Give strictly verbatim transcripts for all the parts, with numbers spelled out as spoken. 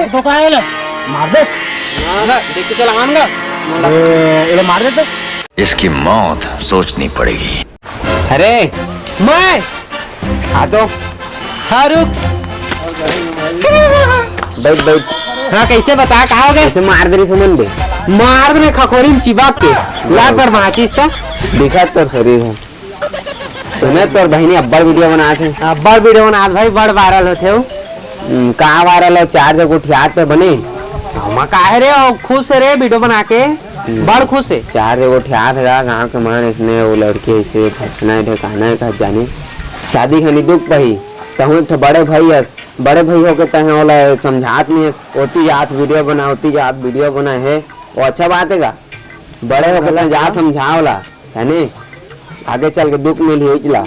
तो का है ले? मार दे। हाँ, देख के चला, मान गा। ए, ये लो, मार दे तो। इसकी मौत सोचनी पड़ेगी। अरे, मैं आ तो। हाँ, रुक। बैठ, बैठ। हाँ, कैसे बता, का हो गए? कैसे मार दे रही सुमन बे? मार दे खखोरी में चिबाक के। लात पर माचिस था। दिखा तोर शरीर है। सुने तोर बहिनी अब्बड़ वीडियो बनात हे। अब्बड़ वीडियो बनात भाई, बड़ वायरल होथे हो। हम्म, कहाँ वायरल हो? चार जगह उठियात पे बने। हम काहे रे, ओ खुश हे रे वीडियो बना के। बड़ खुश हे। चार एगो ठियात हे गा, गाँव के मन इसने वो लड़की ऐसे फंसना है, ढकाना है, कहा जाने। शादी खानी दुख पही, तहूँ एक ठो बड़े भाई हस, बड़े भाई होके तहे ओला समझात नहीं हस, ओती जात वीडियो बना, ओती जात वीडियो बना है, वो अच्छा बात है का? बड़े होके तहे जा समझा ओला, है नी? आगे चल के दुख मिलही उजला।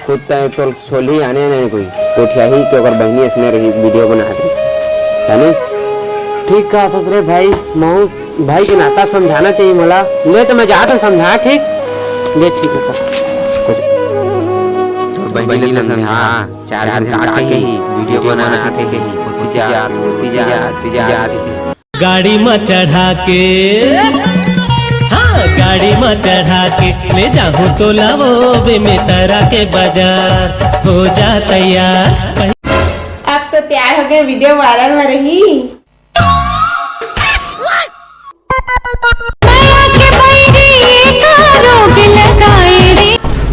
खुद तय तोर छोलही आने नहीं कोई। कोठियाही के ओकर बहिनी असने रही, वीडियो बना रही। जाने? ठीक कहत हस रे भाई, महू भाई के नाता समझाना चाहिए मोला। ले तो मैं जात हूँ समझा, ठीक? ले ठीक है तो। तोर बहिनी ले समझा, चार दिन का कही, वीडियो बनाना आथे कही, होती जात, होती जात, होती जात कही। गाड़ी म चढ़ा के, हाँ, गाड़ी म चढ़ा के ले जाहूं तोला वो बे में तरा के बाजार। हो जा तैयार। अब तो तैयार हो गए, वीडियो वायरल में रही।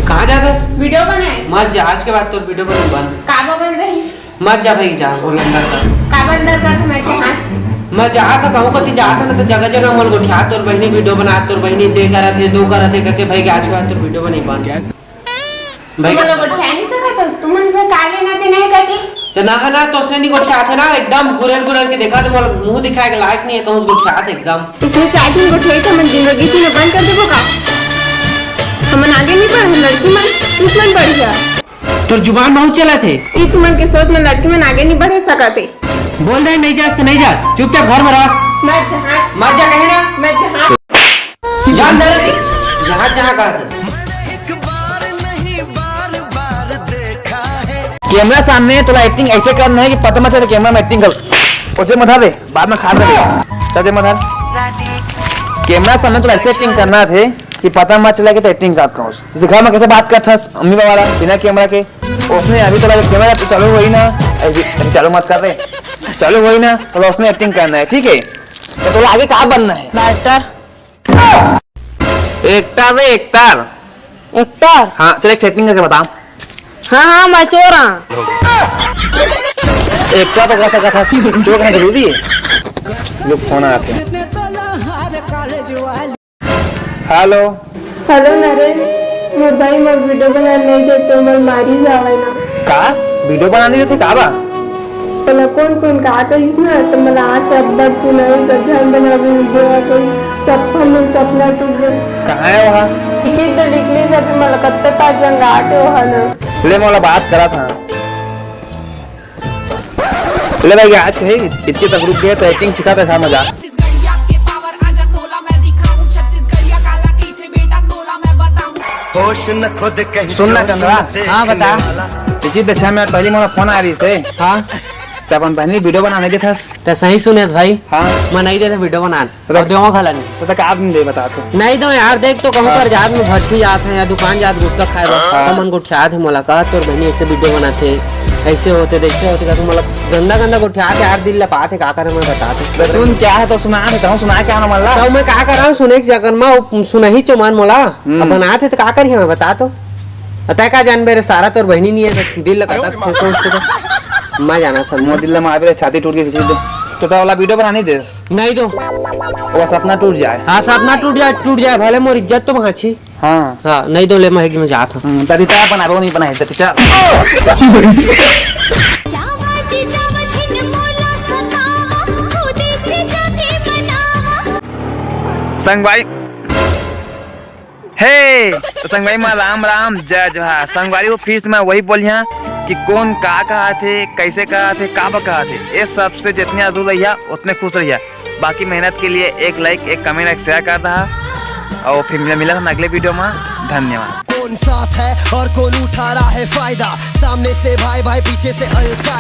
कहाँ जात हस? वीडियो बनाए। मत जा, आज के बाद तोर वीडियो बने बंद। काबर बंद रही? मत जा भाई, जा, बोल अंदर कर। काबर अंदर कर, मैं जहाँ मत जा, तो कहूँ कति जात हे ना, तो जगह जगह मोला गोठियात, तोर बहिनी वीडियो बनात, तोर बहिनी दे करत हे, दो करत हे, कके भाई, आज के बाद तोर वीडियो बने बंद। भाई, तुमन गोठिया नहीं सकत हस, तुमन से का लेना देना है कके? तो ना है ना, तो उसने नहीं गोठियात हे ना, एकदम गुरेर गुरेर के देखा, तो मोला मुंह दिखाए के लायक नहीं है, कहूँ गोठियात हे एकदम। इसने चाय की गोठियाई तो मन जिंदगी जीना बंद कर देबो का? हमन आगे नहीं बढ़े, लड़की मन, तुमन बढ़िया। तोर जुबान बहुत चलत हे। ई तुमन के सोच में लड़की मन आगे नहीं बढ़े सकत हे। बोल दे, नहीं जास तो नहीं जास, चुपचाप घर में रह। मैं जहाज मत जा कहे ना। मैं जहाज जा अंदर रह, जहाज जहाँ कहा था। कैमरा सामने तोला एक्टिंग ऐसे करना है कि पता मत चले कैमरा में एक्टिंग कर। ओ जे मत दे, बाद में खा दे। चल जे मत। कैमरा सामने तोला ऐसे एक्टिंग करना थे कि पता मत चला कि तो एक्टिंग करत हस। दिखा मैं कैसे बात करत हस अम्मी बाबा ला बिना कैमरा के। उसने अभी तोला कैमरा तो चालू होई ना, अभी, अभी चालू मत कर रे, चालू होई ना, तो उसने एक्टिंग करना है, ठीक है? तो तोला आगे का बनना है? डायरेक्टर। एक्टर रे, एक्टर। एक्टर? हाँ, चल एक एक्टिंग करके बता। हाँ, हाँ, मैं चोर हाँ। एक्टर तो कर सकत हस, चोर कहना जरूरी है? जो फोन आते हैं। हेलो। हेलो नरेन, मोर भाई मोर वीडियो बना नहीं देते, मोर मारी जावे ना। का? वीडियो बना नहीं देते का बा? ओला कोन कोन का कहिस ना, त मोला आके अब्बड़ सुनाइस, झन बनावे वीडियो आ कहिस, सब हमर सपना टूट गे। कहाँ है वहाँ? इचित तो निकली से, अभी मोला कत्ते तार जंगा के वहाँ ना। ले मोला बात करा था। ले भाई, आज कहे इतने तक रुक गए तो एक्टिंग सिखा था, मजा। छत्तीसगढ़िया के पावर आजा तोला मैं दिखाऊं, छत्तीसगढ़िया काला कहिथे बेटा तोला मैं बताऊं। होश न खुद कहीं सुन ना चंद्रा। हाँ, बता। इसी दशा में पहली मोला फोन आ रही से। हाँ। त अपन बहनी वीडियो बनाने देथस। त सही सुनेस भाई। हाँ। मैं नहीं देते वीडियो बनान। तो और देवा घला नहीं। तो तक आप नहीं दे बता तो। नहीं दो यार, देख तो कहूँ पर जात में भट्टी जात है या दुकान जात गुटखा खाए बर। हाँ। तो मन गोठियात है मोला कहा तोर बहनी ऐसे वीडियो बनाते, ऐसे होते, देखते होते का तू मतलब गंदा गंदा गोठियात है यार, दिल लपात है, का करे मैं बता तो। बस सुन क्या है तो सुना है, कहूँ सुना क्या ना मल्ला। तो मैं का करा हूँ, सुने के चक्कर में वो सुनही चो मन मोला। हम्म। अब बनात है तो का करी मैं बता तो। अतः का जान बे रे, सारा तोर बहनी नहीं है, दिल लगा था, ठोस ठोस से तो। मैं जाना सर। मोर दिल में आवे छाती टूट के सीधे। तो तोला वीडियो बनानी देस। नहीं दो। वो सपना टूट जाए। हाँ, सपना टूट जाए, टूट जाए, भले मोर इज्जत तो बाँची। हाँ। हाँ, नहीं दो ले, मैं, मैं जात हूँ। हम्म, तरी तय बनाबे, वो नहीं बनाए, तरी चल। जावा जी, जावा, झिन मोला सतावा, खुदे जे जाके मनावा। संगवारी, हे, तो संगवारी मा राम राम, जय जोहार। संगवारी हो, फिर से मैं वही बोलिया कि कौन का कहा थे, कैसे कहा थे, का बा कहा थे। ये सबसे जितने दूर रहिया, उतने खुश रहिया। बाकी मेहनत के लिए एक like, एक comment, एक share कर दहा। और फिर मिला, मिला था अगले वीडियो में। धन्यवाद। कौन साथ है और कौन उठा रहा है फायदा, सामने से भाई भाई पीछे से अलकायदा।